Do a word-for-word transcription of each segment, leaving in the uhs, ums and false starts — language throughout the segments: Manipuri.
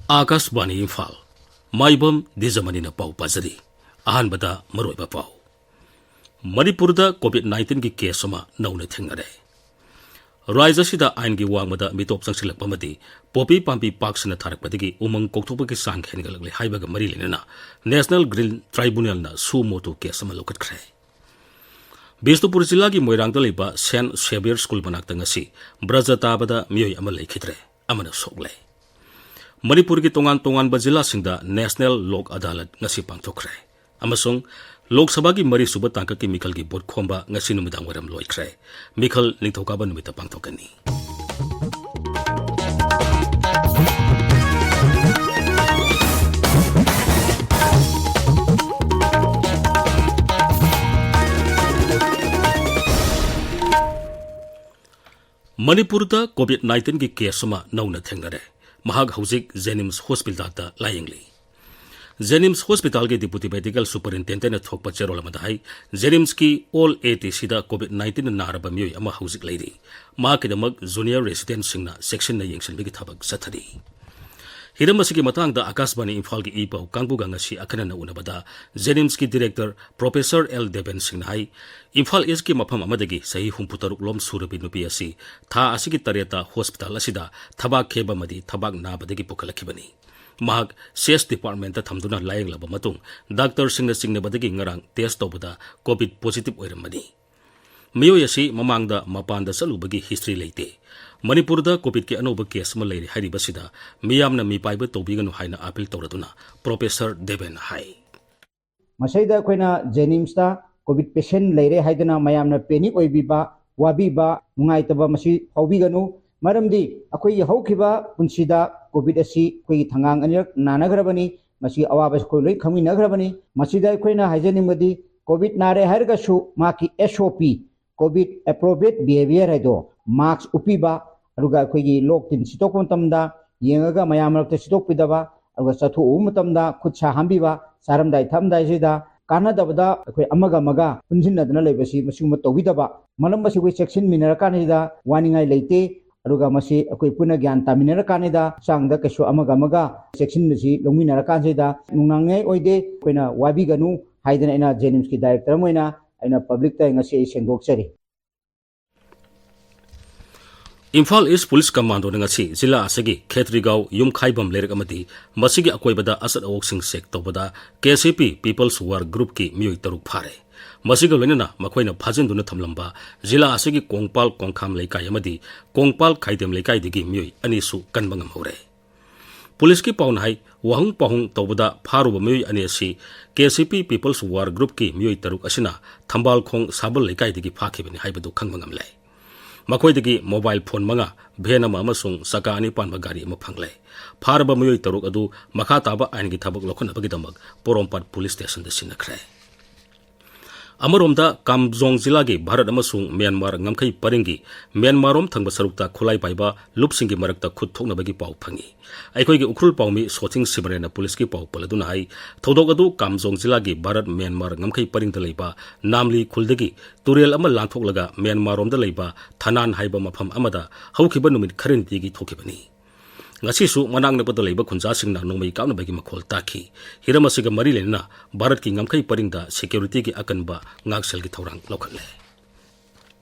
ꯑꯥꯀꯥꯁꯕꯥꯅꯤ ꯏꯝꯐꯥꯜ꯫ ꯃꯥꯏꯕꯝ ꯗꯤꯖꯃꯅꯤꯅ ꯄꯥꯎ ꯄꯥꯖꯔꯤ꯫ ꯑꯍꯥꯟꯕꯗ ꯃꯔꯨꯑꯣꯏꯕ ꯄꯥꯎ꯫ ꯃꯅꯤꯄꯨꯔꯗ COVID nineteen ꯒꯤ ꯀꯦꯁ ꯑꯃ ꯅꯧꯅ ꯊꯦꯡꯅꯔꯦ꯫ ꯔꯥꯖ꯭ꯌ ꯑꯁꯤꯗ ꯑꯥꯏꯟꯒꯤ ꯋꯥꯡꯃꯗ ꯃꯤꯇꯣꯞ ꯆꯪꯁꯤꯜꯂꯛꯄ ꯑꯃꯗꯤ ꯄꯣꯄꯤ ꯄꯥꯝꯕꯤ ꯄꯥꯛ ꯁꯟꯅ ꯊꯥꯔꯛꯄꯗꯒꯤ ꯎꯃꯪ ꯀꯣꯛꯊꯣꯛꯄꯒꯤ ꯆꯥꯡ ꯍꯦꯟꯒꯠꯂꯛꯂꯦ ꯍꯥꯏꯕꯒ ꯃꯔꯤ ꯂꯩꯅꯅ National Green Tribunal ꯅ suo motu ꯀꯦꯁ ꯑꯃ ꯂꯧꯈꯠꯈ꯭ꯔꯦ꯫ ꯕꯤꯁꯅꯨꯄꯨꯔ ꯖꯤꯂꯥꯒꯤ ꯃꯣꯏꯔꯥꯡꯗ ꯂꯩꯕ Saint Xavier School ꯃꯅꯥꯛꯇ ꯉꯁꯤ ꯕ꯭ꯔꯖ ꯇꯥꯕꯗ ꯃꯤꯑꯣꯏ ꯑꯃ ꯂꯩꯈꯤꯗ꯭ꯔꯦ, ꯑꯃꯅ ꯁꯣꯛꯂꯦ꯫ ꯃꯅꯤꯄꯨꯔꯒꯤ ꯇꯣꯉꯥꯟ ꯇꯣꯉꯥꯟꯕ ꯖꯤꯂꯥꯁꯤꯡꯗ National Lok Adalat ꯉꯁꯤ ꯄꯥꯡꯊꯣꯛꯈ꯭ꯔꯦ꯫ ꯑꯃꯁꯨꯡ ꯂꯣꯛ ꯁꯚꯥꯒꯤ ꯃꯔꯤꯁꯨꯕ ꯇꯥꯡꯀꯛꯀꯤ ꯃꯤꯈꯜꯒꯤ ꯚꯣꯠ ꯈꯣꯝꯕ ꯉꯁꯤ ꯅꯨꯃꯤꯗꯥꯡ ꯋꯥꯏꯔꯝ ꯂꯣꯏꯈ꯭ꯔꯦ꯫ ꯃꯤꯈꯜ ꯅꯤꯡꯊꯧꯀꯥꯕ ꯅꯨꯃꯤꯠꯇ ꯄꯥꯡꯊꯣꯛꯀꯅꯤ꯫ ꯃꯅꯤꯄꯨꯔꯗ COVID nineteen ꯒꯤ ꯀꯦꯁ ꯑꯃ ꯅꯧꯅ ꯊꯦꯡꯅꯔꯦ꯫ ꯃꯍꯥꯛ ꯍꯧꯖꯤꯛ ꯖꯦꯅꯤꯝꯁ ꯍꯣꯁꯄꯤꯇꯥꯜꯗ ꯂꯥꯌꯦꯡꯂꯤ꯫ ꯖꯦꯅꯤꯝꯁ ꯍꯣꯁꯄꯤꯇꯥꯜꯒꯤ Deputy Medical Superintendent ꯅ ꯊꯣꯛꯄ ꯆꯦꯔꯣꯜ ꯑꯃꯗ ꯍꯥꯏ, ꯖꯦꯅꯤꯝꯁꯀꯤ ꯑꯣꯜ ATC ꯗ COVID nineteen ꯅ ꯅꯥꯔꯕ ꯃꯤꯑꯣꯏ ꯑꯃ ꯍꯧꯖꯤꯛ ꯂꯩꯔꯤ꯫ ꯃꯍꯥꯛꯀꯤꯗꯃꯛ junior resident ꯁꯤꯡꯅ ꯆꯦꯛꯁꯤꯟꯅ ꯌꯦꯡꯁꯤꯟꯕꯒꯤ ꯊꯕꯛ ꯆꯠꯊꯔꯤ꯫ ꯍꯤꯔꯝ ꯑꯁꯤꯒꯤ ꯃꯇꯥꯡꯗ ꯑꯥꯀꯥꯁꯕꯥꯅꯤ ꯏꯝꯐꯥꯜꯒꯤ ꯏ ꯄꯥꯎ ꯀꯥꯡꯕꯨꯒ ꯉꯁꯤ ꯑꯈꯟꯅꯅ ꯎꯅꯕꯗ ꯖꯦꯅꯤꯝꯁꯀꯤ director Professor L ꯗꯦꯕꯦꯟ ꯁꯤꯡꯅ ꯍꯥꯏ, ꯏꯝꯐꯥꯜ ꯏꯁꯀꯤ ꯃꯐꯝ ꯑꯃꯗꯒꯤ ꯆꯍꯤ ꯍꯨꯝꯐꯨ ꯇꯔꯨꯛ ꯂꯣꯝ ꯁꯨꯔꯕꯤ ꯅꯨꯄꯤ ꯑꯁꯤ ꯊꯥ ꯑꯁꯤꯒꯤ ꯇꯔꯦꯠꯇ ꯍꯣꯁꯄꯤꯇꯥꯜ ꯑꯁꯤꯗ ꯊꯕꯥꯛ ꯈꯦꯕ ꯑꯃꯗꯤ ꯊꯕꯥꯛ ꯅꯥꯕꯗꯒꯤ ꯄꯨꯈꯠꯂꯛꯈꯤꯕꯅꯤ꯫ ꯃꯍꯥꯛ ꯁꯦꯁ ꯗꯤꯄꯥꯔꯠꯃꯦꯟꯇ ꯊꯝꯗꯨꯅ ꯂꯥꯌꯦꯡꯂꯕ ꯃꯇꯨꯡ, ꯗꯥꯛꯇꯔꯁꯤꯡꯅ ꯆꯤꯡꯅꯕꯗꯒꯤ ꯉꯔꯥꯡ ꯇꯦꯁ ꯇꯧꯕꯗ COVID positive ꯑꯣꯏꯔꯝꯕꯅꯤ꯫ ꯃꯤꯑꯣꯏ ꯑꯁꯤ ꯃꯃꯥꯡꯗ ꯃꯄꯥꯟꯗ ꯆꯠꯂꯨꯕꯒꯤ ꯍꯤꯁꯇ꯭ꯔꯤ ꯂꯩꯇꯦ꯫ ꯃꯅꯤꯄꯨꯔꯗ COVIDꯀꯤ ꯑꯅꯧꯕ ꯀꯦꯁ ꯑꯃ ꯂꯩꯔꯤ ꯍꯥꯏꯔꯤꯕꯁꯤꯗ ꯃꯤꯌꯥꯝꯅ ꯃꯤꯄꯥꯏꯕ ꯇꯧꯕꯤꯒꯅꯨ ꯍꯥꯏꯅ ꯑꯥꯄꯤꯜ ꯇꯧꯔꯗꯨꯅ ꯄ꯭ꯔꯣꯐꯦꯁꯔ ꯗꯦꯕꯦꯟꯅ ꯍꯥꯏ꯫ ꯃꯁꯤꯗ ꯑꯩꯈꯣꯏꯅ ꯖꯦꯅꯤꯝꯁꯇ COVID patient ꯂꯩꯔꯦ ꯍꯥꯏꯗꯅ ꯃꯌꯥꯝꯅ panic ꯑꯣꯏꯕꯤꯕ, ꯋꯥꯕꯤꯕ, ꯅꯨꯡꯉꯥꯏꯇꯕ ꯃꯁꯤ ꯐꯥꯎꯕꯤꯒꯅꯨ꯫ ꯃꯔꯝꯗꯤ ꯑꯩꯈꯣꯏꯒꯤ ꯍꯧꯈꯤꯕ ꯄꯨꯟꯁꯤꯗ COVID ꯑꯁꯤ ꯑꯩꯈꯣꯏꯒꯤ ꯊꯪꯒꯥꯡ ꯑꯅꯤꯔꯛ ꯅꯥꯅꯈ꯭ꯔꯕꯅꯤ꯫ ꯃꯁꯤ ꯑꯋꯥꯕꯁꯤ ꯑꯩꯈꯣꯏ ꯂꯣꯏ ꯈꯪꯃꯤꯟꯅꯈ꯭ꯔꯕꯅꯤ꯫ ꯃꯁꯤꯗ ꯑꯩꯈꯣꯏꯅ ꯍꯥꯏꯖꯅꯤꯡꯕꯗꯤ COVID ꯅꯥꯔꯦ ꯍꯥꯏꯔꯒꯁꯨ ꯃꯍꯥꯛꯀꯤ SOP, COVID appropriate behavior ꯍꯥꯏꯗꯣ, mask ꯎꯞꯄꯤꯕ, ꯑꯗꯨꯒ ꯑꯩꯈꯣꯏꯒꯤ ꯂꯣꯛ ꯇꯤꯟ ꯁꯤꯠꯇꯣꯛꯄ ꯃꯇꯝꯗ ꯌꯦꯡꯉꯒ ꯃꯌꯥꯝ ꯃꯔꯛꯇ ꯁꯤꯠꯇꯣꯛꯄꯤꯗꯕ, ꯑꯗꯨꯒ ꯆꯠꯊꯣꯛꯎꯕ ꯃꯇꯝꯗ ꯈꯨꯠ ꯁꯥ ꯍꯥꯝꯕꯤꯕ, ꯆꯥꯔꯝꯗꯥꯏ ꯊꯛꯑꯝꯗꯥꯏꯁꯤꯗ ꯀꯥꯟꯅꯗꯕꯗ ꯑꯩꯈꯣꯏ ꯑꯃꯒ ꯑꯃꯒ ꯄꯨꯟꯁꯤꯟꯅꯗꯅ ꯂꯩꯕꯁꯤ ꯃꯁꯤꯒꯨꯝꯕ ꯇꯧꯕꯤꯗꯕ꯫ ꯃꯔꯝ ꯑꯁꯤ ꯑꯩꯈꯣꯏ ꯆꯦꯛꯁꯤꯟꯃꯤꯟꯅꯔꯀꯥꯟꯁꯤꯗ ꯋꯥꯅꯤꯡꯉꯥꯏ ꯂꯩꯇꯦ꯫ ꯑꯗꯨꯒ ꯃꯁꯤ ꯑꯩꯈꯣꯏ ꯄꯨꯟꯅ ꯒ꯭ꯌꯥꯟ ꯇꯥꯃꯤꯟꯅꯔꯀꯥꯟꯁꯤꯗ, ꯍꯛꯆꯥꯡꯗ ꯀꯩꯁꯨ ꯑꯃꯒ ꯑꯃꯒ ꯆꯦꯛꯁꯤꯟꯕꯁꯤ ꯂꯧꯃꯤꯟꯅꯔꯀꯥꯟꯁꯤꯗ ꯅꯨꯡꯅꯥꯡꯅꯤꯡꯉꯥꯏ ꯑꯣꯏꯗꯦ, ꯑꯩꯈꯣꯏꯅ ꯋꯥꯕꯤꯒꯅꯨ ꯍꯥꯏꯗꯅ ꯑꯩꯅ ꯖꯦꯅꯤꯝꯁꯀꯤ ꯗꯥꯏꯔꯦꯛꯇꯔ ꯑꯃ ꯑꯣꯏꯅ ꯑꯩꯅ ꯄꯕ꯭ꯂꯤꯛꯇ ꯉꯁꯤ ꯑꯩ ꯁꯦꯡꯗꯣꯛꯆꯔꯤ꯫ ꯏꯝꯐꯥꯜ ꯏꯁ ꯄꯨꯂꯤꯁ ꯀꯃꯥꯟꯗꯣꯅ ꯉꯁꯤ ꯖꯤꯂꯥ ꯑꯁꯤꯒꯤ ꯈꯦꯇ꯭ꯔꯤꯒꯥꯎ ꯌꯨꯝꯈꯥꯏꯕꯝ ꯂꯩꯔꯛ ꯑꯃꯗꯤ ꯃꯁꯤꯒꯤ ꯑꯀꯣꯏꯕꯗ ꯑꯆꯠ ꯑꯋꯣꯛꯁꯤꯡ ꯆꯦꯛ ꯇꯧꯕꯗ ꯀꯦ ꯁꯤ ꯄꯤ ꯄꯤꯄꯜꯁ ꯋꯥꯔ ꯒ꯭ꯔꯨꯞꯀꯤ ꯃꯤꯑꯣꯏ ꯇꯔꯨꯛ ꯐꯥꯔꯦ꯫ ꯃꯁꯤꯒ ꯂꯣꯏꯅꯅ ꯃꯈꯣꯏꯅ ꯐꯥꯖꯤꯟꯗꯨꯅ ꯊꯝꯂꯝꯕ ꯖꯤꯂꯥ ꯑꯁꯤꯒꯤ ꯀꯣꯡꯄꯥꯜ ꯀꯣꯡꯈꯥꯝ ꯂꯩꯀꯥꯏ ꯑꯃꯗꯤ ꯀꯣꯡꯄꯥꯜ ꯈꯥꯏꯗꯦꯝ ꯂꯩꯀꯥꯏꯗꯒꯤ ꯃꯤꯑꯣꯏ ꯑꯅꯤꯁꯨ ꯀꯟꯕ ꯉꯝꯍꯧꯔꯦ꯫ ꯄꯨꯂꯤꯁꯀꯤ ꯄꯥꯎꯅ ꯍꯥꯏ, ꯋꯥꯍꯪ ꯄꯥꯎꯍꯪ ꯇꯧꯕꯗ ꯐꯥꯔꯨꯕ ꯃꯤꯑꯣꯏ ꯑꯅꯤ ꯑꯁꯤ ꯀꯦ ꯁꯤ ꯄꯤ ꯄꯤꯄꯜꯁ ꯋꯥꯔ ꯒ꯭ꯔꯨꯞꯀꯤ ꯃꯤꯑꯣꯏ ꯇꯔꯨꯛ ꯑꯁꯤꯅ ꯊꯝꯕꯥꯜꯈꯣꯡ ꯁꯥꯕꯜ ꯂꯩꯀꯥꯏꯗꯒꯤ ꯐꯥꯈꯤꯕꯅꯤ ꯍꯥꯏꯕꯗꯨ ꯈꯪꯕ ꯉꯝꯂꯦ꯫ ꯃꯈꯣꯏꯗꯒꯤ ꯃꯣꯕꯥꯏꯜ ꯐꯣꯟ ꯃꯉꯥ, ꯚꯦꯟ ꯑꯃ ꯑꯃꯁꯨꯡ ꯆꯀꯥ ꯑꯅꯤ ꯄꯥꯟꯕ ꯒꯥꯔꯤ ꯑꯃ ꯐꯪꯂꯦ꯫ ꯐꯥꯔꯕ ꯃꯤꯑꯣꯏ ꯇꯔꯨꯛ ꯑꯗꯨ ꯃꯈꯥ ꯇꯥꯕ ꯑꯥꯏꯟꯒꯤ ꯊꯕꯛ ꯂꯧꯈꯠꯅꯕꯒꯤꯗꯃꯛ ꯄꯣꯔꯣꯝꯄꯥꯠ ꯄꯨꯂꯤꯁ ꯁ꯭ꯇꯦꯁꯟꯗ ꯁꯤꯟꯅꯈ꯭ꯔꯦ꯫ ꯑꯃꯔꯣꯝꯗ, ꯀꯥꯝꯖꯣꯡ ꯖꯤꯂꯥꯒꯤ ꯚꯥꯔꯠ ꯑꯃꯁꯨꯡ ꯃ꯭ꯌꯥꯟꯃꯥꯔ ꯉꯝꯈꯩ ꯄꯔꯤꯡꯒꯤ ꯃ꯭ꯌꯥꯟꯃꯥꯔꯔꯣꯝ ꯊꯪꯕ ꯁꯔꯨꯛꯇ ꯈꯨꯠꯂꯥꯏ ꯄꯥꯏꯕ ꯂꯨꯞꯁꯤꯡꯒꯤ ꯃꯔꯛꯇ ꯈꯨꯠ ꯊꯣꯛꯅꯕꯒꯤ ꯄꯥꯎ ꯐꯪꯏ꯫ ꯑꯩꯈꯣꯏꯒꯤ ꯎꯈ꯭ꯔꯨꯜ ꯄꯥꯎꯃꯤ ꯁꯣꯊꯤꯡ ꯁꯤꯃꯔꯦꯟꯅ ꯄꯨꯂꯤꯁꯀꯤ ꯄꯥꯎ ꯄꯜꯂꯗꯨꯅ ꯍꯥꯏ, ꯊꯧꯗꯣꯛ ꯑꯗꯨ ꯀꯥꯝꯖꯣꯡ ꯖꯤꯂꯥꯒꯤ ꯚꯥꯔꯠ ꯃ꯭ꯌꯥꯟꯃꯥꯔ ꯉꯝꯈꯩ ꯄꯔꯤꯡꯗ ꯂꯩꯕ ꯅꯥꯝꯂꯤ ꯈꯨꯜꯗꯒꯤ ꯇꯨꯔꯦꯜ ꯑꯃ ꯂꯥꯟꯊꯣꯛꯂꯒ ꯃ꯭ꯌꯥꯟꯃꯥꯔꯔꯣꯝꯗ ꯂꯩꯕ ꯊꯅꯥꯟ ꯍꯥꯏꯕ ꯃꯐꯝ ꯑꯃꯗ ꯍꯧꯈꯤꯕ ꯅꯨꯃꯤꯠ ꯈꯔꯅꯤꯗꯒꯤ ꯊꯣꯛꯈꯤꯕꯅꯤ꯫ ꯉꯁꯤꯁꯨ ꯃꯅꯥꯛ ꯅꯛꯄꯗ ꯂꯩꯕ ꯈꯨꯟꯖꯥꯁꯤꯡꯅ ꯅꯣꯡꯃꯩ ꯀꯥꯞꯅꯕꯒꯤ ꯃꯈꯣꯜ ꯇꯥꯈꯤ꯫ ꯍꯤꯔꯝ ꯑꯁꯤꯒ ꯃꯔꯤ ꯂꯩꯅꯅ ꯚꯥꯔꯠꯀꯤ ꯉꯝꯈꯩ ꯄꯔꯤꯡꯗ ꯁꯦꯀ꯭ꯌꯨꯔꯤꯇꯤꯒꯤ ꯑꯀꯟꯕ ꯉꯥꯛꯁꯦꯜꯒꯤ ꯊꯧꯔꯥꯡ ꯂꯧꯈꯠꯂꯦ꯫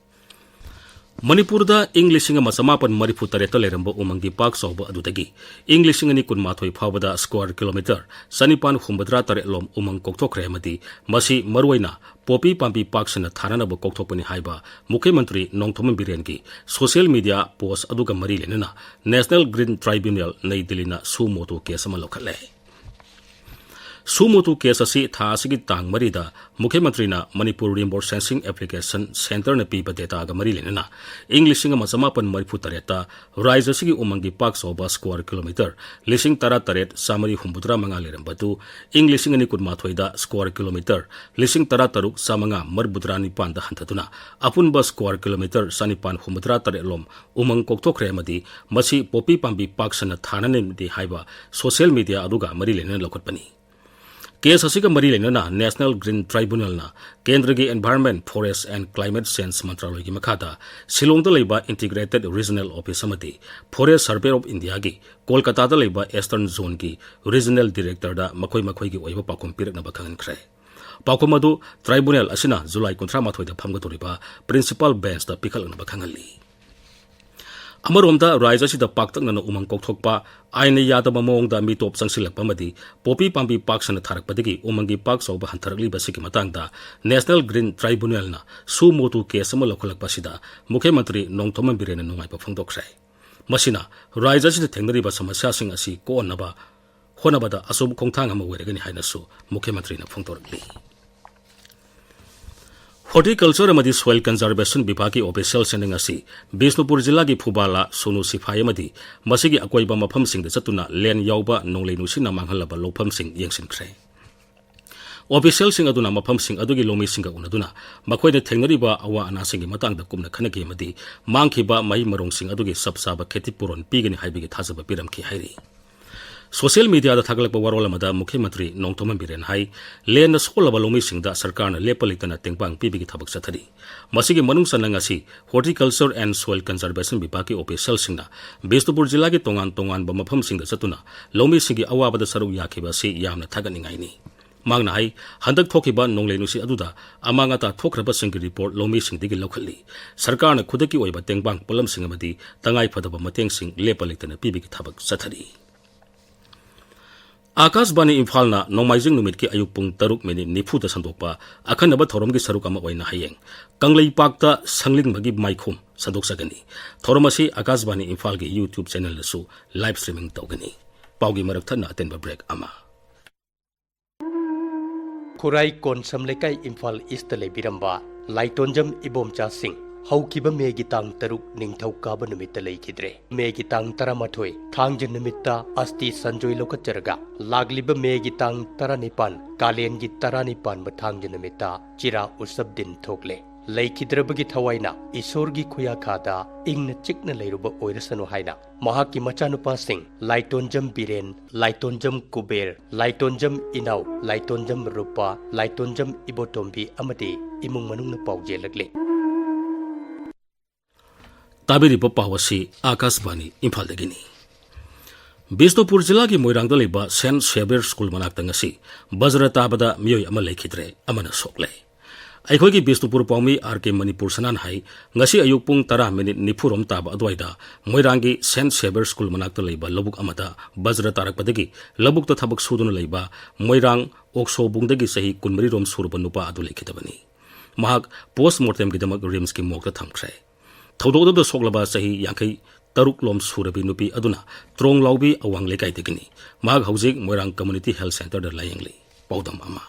ꯃꯅꯤꯄꯨꯔꯗ ꯏꯪ ꯂꯤꯁꯤꯡ ꯑꯃ ꯆꯃꯥꯄꯟ ꯃꯔꯤꯐꯨ ꯇꯔꯦꯠꯇ ꯂꯩꯔꯝꯕ ꯎꯃꯪꯒꯤ ꯄꯥꯛ ꯆꯥꯎꯕ ꯑꯗꯨꯗꯒꯤ ꯏꯪ ꯂꯤꯁꯤꯡ ꯑꯅꯤ ꯀꯨꯟꯃꯥꯊꯣꯏ ꯐꯥꯎꯕꯗ ꯁ꯭ꯀ꯭ꯋꯥꯔ ꯀꯤꯂꯣꯃꯤꯇꯔ ꯆꯅꯤꯄꯥꯟ ꯍꯨꯝꯐꯨꯇꯔꯥ ꯇꯔꯦꯠ ꯂꯣꯝ ꯎꯃꯪ ꯀꯣꯛꯊꯣꯛꯈ꯭ꯔꯦ ꯑꯃꯗꯤ ꯃꯁꯤ ꯃꯔꯨꯑꯣꯏꯅ ꯄꯣꯄꯤ ꯄꯥꯝꯕꯤ ꯄꯥꯛ ꯁꯟꯅ ꯊꯥꯅꯅꯕ ꯀꯣꯛꯊꯣꯛꯄꯅꯤ ꯍꯥꯏꯕ ꯃꯨꯈ꯭ꯌ ꯃꯟꯇ꯭ꯔꯤ ꯅꯣꯡꯊꯣꯝꯕꯝ ꯕꯤꯔꯦꯟꯒꯤ ꯁꯣꯁꯤꯌꯦꯜ ꯃꯤꯗꯤꯌꯥ ꯄꯣꯁ ꯑꯗꯨꯒ ꯃꯔꯤ ꯂꯩꯅꯅ ꯅꯦꯁꯅꯦꯜ ꯒ꯭ꯔꯤꯟ ꯇ꯭ꯔꯥꯏꯕ꯭ꯌꯨꯅꯦꯜ ꯅꯩ ꯗꯤꯜꯂꯤꯅ ꯁꯨ ꯃꯣꯇꯣ ꯀꯦꯁ ꯑꯃ ꯂꯧꯈꯠꯂꯦ꯫ ꯁꯨ ꯃꯣꯇꯣ ꯀꯦꯁ ꯑꯁꯤ ꯊꯥ ꯑꯁꯤꯒꯤ ꯇꯥꯡ ꯃꯔꯤꯗ ꯃꯨꯈ꯭ꯌ ꯃꯟꯇ꯭ꯔꯤꯅ ꯃꯅꯤꯄꯨꯔ ꯔꯤꯝꯕꯣꯔꯁ ꯁꯦꯟꯁꯤꯡ ꯑꯦꯄ꯭ꯂꯤꯀꯦꯁꯟ ꯁꯦꯟꯇꯔꯅ ꯄꯤꯕ ꯗꯦꯇꯥꯒ ꯃꯔꯤ ꯂꯩꯅꯅ ꯏꯪ ꯂꯤꯁꯤꯡ ꯑꯃ ꯆꯃꯥꯄꯟ ꯃꯔꯤꯐꯨ ꯇꯔꯦꯠꯇ ꯔꯥꯏꯖ꯭ꯌ ꯑꯁꯤꯒꯤ ꯎꯃꯪꯒꯤ ꯄꯥꯛ ꯆꯥꯎꯕ ꯁ꯭ꯀ꯭ꯋꯥꯔ ꯀꯤꯂꯣꯃꯤꯇꯔ ꯂꯤꯁꯤꯡ ꯇꯔꯥ ꯇꯔꯦꯠ ꯆꯥꯃꯔꯤ ꯍꯨꯝꯐꯨꯇꯔꯥ ꯃꯉꯥ ꯂꯩꯔꯝꯕ ꯑꯗꯨ ꯏꯪ ꯂꯤꯁꯤꯡ ꯑꯅꯤ ꯀꯨꯟꯃꯥꯊꯣꯏꯗ ꯁ꯭ꯀ꯭ꯋꯥꯔ ꯀꯤꯂꯣꯃꯤꯇꯔ ꯂꯤꯁꯤꯡ ꯇꯔꯥ ꯇꯔꯨꯛ ꯆꯥꯃꯉꯥ ꯃꯔꯤꯐꯨꯇꯔꯥ ꯅꯤꯄꯥꯟꯗ ꯍꯟꯊꯗꯨꯅ ꯑꯄꯨꯟꯕ ꯁ꯭ꯀ꯭ꯋꯥꯔ ꯀꯤꯂꯣꯃꯤꯇꯔ ꯆꯅꯤꯄꯥꯟ ꯍꯨꯝꯐꯨꯇꯔꯥ ꯇꯔꯦꯠ ꯂꯣꯝ ꯎꯃꯪ ꯀꯣꯛꯊꯣꯛꯈ꯭ꯔꯦ ꯑꯃꯗꯤ ꯃꯁꯤ ꯄꯣꯄꯤ ꯄꯥꯝꯕꯤ ꯄꯥꯛ ꯁꯟꯅ ꯊꯥꯅꯅꯕꯅꯤ ꯍꯥꯏꯕ ꯁꯣꯁꯤꯌꯦꯜ ꯃꯤꯗꯤꯌꯥ ꯑꯗꯨꯒ ꯃꯔꯤ ꯂꯩꯅꯅ ꯂꯧꯈꯠꯄꯅꯤ꯫ ꯀꯦꯁ ꯑꯁꯤꯒ ꯃꯔꯤ ꯂꯩꯅꯅ National Green Tribunalꯅ ꯀꯦꯟꯗ꯭ꯔꯒꯤ Environment, Forest and Climate Change ꯃꯟꯇ꯭ꯔꯥꯂꯣꯏꯒꯤ ꯃꯈꯥꯗ ꯁꯤꯂꯣꯡꯗ ꯂꯩꯕ Integrated Regional Office ꯑꯃꯗꯤ Forest Survey of Indiaꯒꯤ ꯀꯣꯜꯀꯇꯥꯗ ꯂꯩꯕ Eastern Zoneꯒꯤ Regional Directorꯗ ꯃꯈꯣꯏ ꯃꯈꯣꯏꯒꯤ ꯑꯣꯏꯕ ꯄꯥꯎꯈꯨꯝ ꯄꯤꯔꯛꯅꯕ ꯈꯪꯍꯟꯈ꯭ꯔꯦ꯫ ꯄꯥꯎꯈꯨꯝ ꯑꯗꯨ tribunal ꯑꯁꯤꯅ July ꯀꯨꯟꯊ꯭ꯔꯥ ꯃꯥꯊꯣꯏꯗ ꯐꯝꯒꯗꯧꯔꯤꯕ Principal Benchꯇ ꯄꯤꯈꯠꯂꯛꯅꯕ ꯈꯪꯍꯜꯂꯤ꯫ ꯑꯃꯔꯣꯝꯗ, ꯔꯥꯖ꯭ꯌ ꯑꯁꯤꯗ ꯄꯥꯛꯇꯛꯅꯅ ꯎꯃꯪ ꯀꯣꯛꯊꯣꯛꯄ, ꯑꯥꯏꯟꯅ ꯌꯥꯗꯕ ꯃꯑꯣꯡꯗ ꯃꯤꯇꯣꯞ ꯆꯪꯁꯤꯜꯂꯛꯄ ꯑꯃꯗꯤ ꯄꯣꯄꯤ ꯄꯥꯝꯕꯤ ꯄꯥꯛ ꯁꯟꯅ ꯊꯥꯔꯛꯄꯗꯒꯤ ꯎꯃꯪꯒꯤ ꯄꯥꯛ ꯆꯥꯎꯕ ꯍꯟꯊꯔꯛꯂꯤꯕ ꯑꯁꯤꯒꯤ ꯃꯇꯥꯡꯗ National Green Tribunalꯅ suo motu case ꯑꯃ ꯂꯧꯈꯠꯂꯛꯄ ꯑꯁꯤꯗ ꯃꯨꯈ꯭ꯌ ꯃꯟꯇ꯭ꯔꯤ ꯅꯣꯡꯊꯣꯝꯕꯝ ꯕꯤꯔꯦꯟꯅ ꯅꯨꯡꯉꯥꯏꯕ ꯐꯣꯡꯗꯣꯛꯈ꯭ꯔꯦ꯫ ꯃꯁꯤꯅ ꯔꯥꯖ꯭ꯌ ꯑꯁꯤꯗ ꯊꯦꯡꯅꯔꯤꯕ ꯁꯃꯁ꯭ꯌꯥꯁꯤꯡ ꯑꯁꯤ ꯀꯣꯛꯍꯟꯅꯕ ꯍꯣꯠꯅꯕꯗ ꯑꯆꯧꯕ ꯈꯣꯡꯊꯥꯡ ꯑꯃ ꯑꯣꯏꯔꯒꯅꯤ ꯍꯥꯏꯅꯁꯨ ꯃꯨꯈ꯭ꯌ ꯃꯟꯇ꯭ꯔꯤꯅ ꯐꯣꯡꯗꯣꯔꯛꯂꯤ꯫ Horticulture ꯑꯃꯗꯤ Soil Conservation ꯕꯤꯚꯥꯒꯀꯤ officialꯁꯤꯡꯅ ꯉꯁꯤ ꯕꯤꯁꯅꯨꯄꯨꯔ ꯖꯤꯂꯥꯒꯤ ꯐꯨꯕꯥꯂꯥ, ꯁꯣꯅꯨ ꯁꯤꯐꯥꯏ ꯑꯃꯗꯤ ꯃꯁꯤꯒꯤ ꯑꯀꯣꯏꯕ ꯃꯐꯝꯁꯤꯡꯗ ꯆꯠꯇꯨꯅ ꯂꯦꯟ ꯌꯥꯎꯕ ꯅꯣꯡꯂꯩ ꯅꯨꯡꯁꯤꯠꯅ ꯃꯥꯡꯍꯜꯂꯕ ꯂꯧꯐꯝꯁꯤꯡ ꯌꯦꯡꯁꯤꯟꯈ꯭ꯔꯦ꯫ Officialꯁꯤꯡ ꯑꯗꯨꯅ ꯃꯐꯝꯁꯤꯡ ꯑꯗꯨꯒꯤ ꯂꯧꯃꯤꯁꯤꯡꯒ ꯎꯅꯗꯨꯅ ꯃꯈꯣꯏꯅ ꯊꯦꯡꯅꯔꯤꯕ ꯑꯋꯥ ꯑꯅꯥꯁꯤꯡꯒꯤ ꯃꯇꯥꯡꯗ ꯀꯨꯞꯅ ꯈꯟꯅꯈꯤ ꯑꯃꯗꯤ ꯃꯥꯡꯈꯤꯕ ꯃꯍꯩ ꯃꯔꯣꯡꯁꯤꯡ ꯑꯗꯨꯒꯤ ꯆꯞ ꯆꯥꯕ ꯈꯦꯇꯤ ꯄꯨꯔꯣꯟ ꯄꯤꯒꯅꯤ ꯍꯥꯏꯕꯒꯤ ꯊꯥꯖꯕ ꯄꯤꯔꯝꯈꯤ ꯍꯥꯏꯔꯤ꯫ Social mediaꯗ ꯊꯥꯒꯠꯂꯛꯄ ꯋꯥꯔꯣꯜ ꯑꯃꯗ ꯃꯨꯈ꯭ꯌ ꯃꯟꯇ꯭ꯔꯤ ꯅꯣꯡꯊꯣꯝꯕꯝ ꯕꯤꯔꯦꯟ ꯍꯥꯏ, ꯂꯦꯟꯅ ꯁꯣꯛꯂꯕ ꯂꯧꯃꯤꯁꯤꯡꯗ ꯁꯔꯀꯥꯔꯅ ꯂꯦꯞꯄ ꯂꯩꯇꯅ ꯇꯦꯡꯕꯥꯡ ꯄꯤꯕꯒꯤ ꯊꯕꯛ ꯆꯠꯊꯔꯤ꯫ ꯃꯁꯤꯒꯤ ꯃꯅꯨꯡ ꯆꯟꯅ ꯉꯁꯤ Horticulture and Soil Conservation ꯕꯤꯚꯥꯒꯀꯤ officialꯁꯤꯡꯅ Bishnupur ꯖꯤꯂꯥꯒꯤ ꯇꯣꯉꯥꯟ ꯇꯣꯉꯥꯟꯕ ꯃꯐꯝꯁꯤꯡꯗ ꯆꯠꯇꯨꯅ ꯂꯧꯃꯤꯁꯤꯡꯒꯤ ꯑꯋꯥꯕꯗ ꯁꯔꯨꯛ ꯌꯥꯈꯤꯕ ꯑꯁꯤ ꯌꯥꯝꯅ ꯊꯥꯒꯠꯅꯤꯡꯉꯥꯏꯅꯤ꯫ ꯃꯍꯥꯛꯅ ꯍꯥꯏ, ꯍꯟꯗꯛ ꯊꯣꯛꯈꯤꯕ ꯅꯣꯡꯂꯩ ꯅꯨꯡꯁꯤꯠ ꯑꯗꯨꯗ ꯑꯃꯥꯡ ꯑꯇꯥ ꯊꯣꯛꯈ꯭ꯔꯕꯁꯤꯡꯒꯤ report ꯂꯧꯃꯤꯁꯤꯡꯗꯒꯤ ꯂꯧꯈꯠꯂꯤ꯫ ꯁꯔꯀꯥꯔꯅ ꯈꯨꯗꯛꯀꯤ ꯑꯣꯏꯕ ꯇꯦꯡꯕꯥꯡ ꯄꯣꯠꯂꯝꯁꯤꯡ ꯑꯃꯗꯤ ꯇꯉꯥꯏ ꯐꯗꯕ ꯃꯇꯦꯡꯁꯤꯡ ꯂꯦꯞꯄ ꯂꯩꯇꯅ ꯄꯤꯕꯒꯤ ꯊꯕꯛ ꯆꯠꯊꯔꯤ꯫ ꯑꯥꯀꯥꯁꯕꯥꯅꯤ ꯏꯝꯐꯥꯜꯅ ꯅꯣꯡꯃꯥꯏꯖꯤꯡ ꯅꯨꯃꯤꯠꯀꯤ ꯑꯌꯨꯛ ꯄꯨꯡ ꯇꯔꯨꯛ ꯃꯤꯅꯤꯠ ꯅꯤꯐꯨꯗ ꯁꯟꯗꯣꯛꯄ ꯑꯈꯟꯅꯕ ꯊꯧꯔꯝꯒꯤ ꯁꯔꯨꯛ ꯑꯃ ꯑꯣꯏꯅ ꯍꯌꯦꯡ ꯀꯪꯂꯩꯄꯥꯛꯇ ꯁꯪꯂꯤꯡꯕꯒꯤ ꯃꯥꯏꯈꯨꯝ ꯁꯟꯗꯣꯛꯆꯒꯅꯤ꯫ ꯊꯧꯔꯝ ꯑꯁꯤ ꯑꯥꯀꯥꯁꯕꯥꯅꯤ ꯏꯝꯐꯥꯜꯒꯤ YouTube channelꯗꯁꯨ live streaming ꯇꯧꯒꯅꯤ꯫ ꯄꯥꯎꯒꯤ ꯃꯔꯛ ꯊꯠꯅ ꯑꯇꯦꯟꯕ break ꯑꯃ꯫ ꯈꯨꯔꯥꯏ ꯀꯣꯟꯁꯝ ꯂꯩꯀꯥꯏ, ꯏꯝꯐꯥꯜ ꯏꯁꯇ ꯂꯩꯕꯤꯔꯝꯕ ꯂꯥꯏꯇꯣꯟꯖꯝ ꯏꯕꯣꯝꯆꯥꯁꯤꯡ ꯍꯧꯈꯤꯕ ꯃꯦꯒꯤ ꯇꯥꯡ ꯇꯔꯨꯛ ꯅꯤꯡꯊꯧꯀꯥꯕ ꯅꯨꯃꯤꯠꯇ ꯂꯩꯈꯤꯗ꯭ꯔꯦ꯫ ꯃꯦꯒꯤ ꯇꯥꯡ ꯇꯔꯥꯃꯥꯊꯣꯏ ꯊꯥꯡꯖ ꯅꯨꯃꯤꯠꯇ ꯑꯁꯇꯤ ꯁꯟꯖꯣꯏ ꯂꯧꯈꯠꯆꯔꯒ ꯂꯥꯛꯂꯤꯕ ꯃꯦꯒꯤ ꯇꯥꯡ ꯇꯔꯥꯅꯤꯄꯥꯟ ꯀꯥꯂꯦꯟꯒꯤ ꯇꯔꯥꯅꯤꯄꯥꯟꯕ ꯊꯥꯡꯖ ꯅꯨꯃꯤꯠꯇ ꯆꯤꯔꯥ ꯎꯁꯕ ꯗꯤꯟ ꯊꯣꯛꯂꯦ꯫ ꯂꯩꯈꯤꯗ꯭ꯔꯕꯒꯤ ꯊꯋꯥꯏꯅ ꯏꯁꯣꯔꯒꯤ ꯈꯨꯌꯥꯈꯥꯗ ꯏꯪꯅ ꯆꯤꯛꯅ ꯂꯩꯔꯨꯕ ꯑꯣꯏꯔꯁꯅꯨ ꯍꯥꯏꯅ ꯃꯍꯥꯛꯀꯤ ꯃꯆꯥꯅꯨꯄꯥꯁꯤꯡ ꯂꯥꯏꯇꯣꯟꯖꯝ ꯕꯤꯔꯦꯟ, ꯂꯥꯏꯇꯣꯟꯖꯝ ꯀꯨꯕꯦꯔ, ꯂꯥꯏꯇꯣꯟꯖꯝ ꯏꯅꯥꯎ, ꯂꯥꯏꯇꯣꯟꯖꯝ ꯔꯨꯄꯥ, ꯂꯥꯏꯇꯣꯟꯖꯝ ꯏꯕꯣꯇꯣꯝꯕꯤ ꯑꯃꯗꯤ ꯏꯃꯨꯡ ꯃꯅꯨꯡꯅ ꯄꯥꯎꯖꯦꯜꯂꯛꯂꯤ꯫ ꯇꯥꯕꯤꯔꯤꯕ ꯄꯥꯎ ꯑꯁꯤ ꯑꯥꯀꯥꯁꯕꯥꯅꯤ ꯏꯝꯐꯥꯜꯗꯒꯤꯅꯤ꯫ ꯕꯤꯁꯅꯨꯄꯨꯔ ꯖꯤꯂꯥꯒꯤ ꯃꯣꯏꯔꯥꯡꯗ ꯂꯩꯕ ꯁꯦꯟꯠ ꯁꯦꯚꯤꯌꯔ ꯁ꯭ꯀꯨꯜ ꯃꯅꯥꯛꯇ ꯉꯁꯤ ꯕꯖ꯭ꯔ ꯇꯥꯕꯗ ꯃꯤꯑꯣꯏ ꯑꯃ ꯂꯩꯈꯤꯗ꯭ꯔꯦ, ꯑꯃꯅ ꯁꯣꯛꯂꯦ꯫ ꯑꯩꯈꯣꯏꯒꯤ ꯕꯤꯁꯅꯨꯄꯨꯔ ꯄꯥꯎꯃꯤ ꯑꯥꯔ ꯀꯦ ꯃꯅꯤꯄꯨꯔ ꯁꯅꯥꯅ ꯍꯥꯏ, ꯉꯁꯤ ꯑꯌꯨꯛ ꯄꯨꯡ ꯇꯔꯥ ꯃꯤꯅꯤꯠ ꯅꯤꯐꯨꯔꯣꯝ ꯇꯥꯕ ꯑꯗꯨꯋꯥꯏꯗ ꯃꯣꯏꯔꯥꯡꯒꯤ ꯁꯦꯟꯠ ꯁꯦꯚꯤꯌꯔ ꯁ꯭ꯀꯨꯜ ꯃꯅꯥꯛꯇ ꯂꯩꯕ ꯂꯧꯕꯨꯛ ꯑꯃꯗ ꯕꯖ꯭ꯔ ꯇꯥꯔꯛꯄꯗꯒꯤ ꯂꯧꯕꯨꯛꯇ ꯊꯕꯛ ꯁꯨꯗꯨꯅ ꯂꯩꯕ ꯃꯣꯏꯔꯥꯡ ꯑꯣꯛꯁꯣꯕꯨꯡꯗꯒꯤ ꯆꯍꯤ ꯀꯨꯟꯃꯔꯤꯔꯣꯝ ꯁꯨꯔꯕ ꯅꯨꯄꯥ ꯑꯗꯨ ꯂꯩꯈꯤꯗꯕꯅꯤ꯫ ꯃꯍꯥꯛ ꯄꯣꯁꯠꯃꯣꯔꯇꯦꯝꯒꯤꯗꯃꯛ ꯔꯤꯝꯁꯀꯤ ꯃꯣꯔꯒꯇ ꯊꯝꯈ꯭ꯔꯦ꯫ ꯊꯧꯗꯣꯛ ꯑꯗꯨꯗ ꯁꯣꯛꯂꯕ ꯆꯍꯤ ꯌꯥꯡꯈꯩ ꯇꯔꯨꯛ ꯂꯣꯝ ꯁꯨꯔꯕꯤ ꯅꯨꯄꯤ ꯑꯗꯨꯅ ꯇ꯭ꯔꯣꯡꯂꯥꯎꯕꯤ ꯑꯋꯥꯡ ꯂꯩꯀꯥꯏꯗꯒꯤꯅꯤ꯫ ꯃꯍꯥꯛ ꯍꯧꯖꯤꯛ ꯃꯣꯏꯔꯥꯡ ꯀꯝꯃ꯭ꯌꯨꯅꯤꯇꯤ ꯍꯦꯜꯊ ꯁꯦꯟꯇꯔꯗ ꯂꯥꯌꯦꯡꯂꯤ꯫ ꯄꯥꯎꯗꯝ ꯑꯃ꯫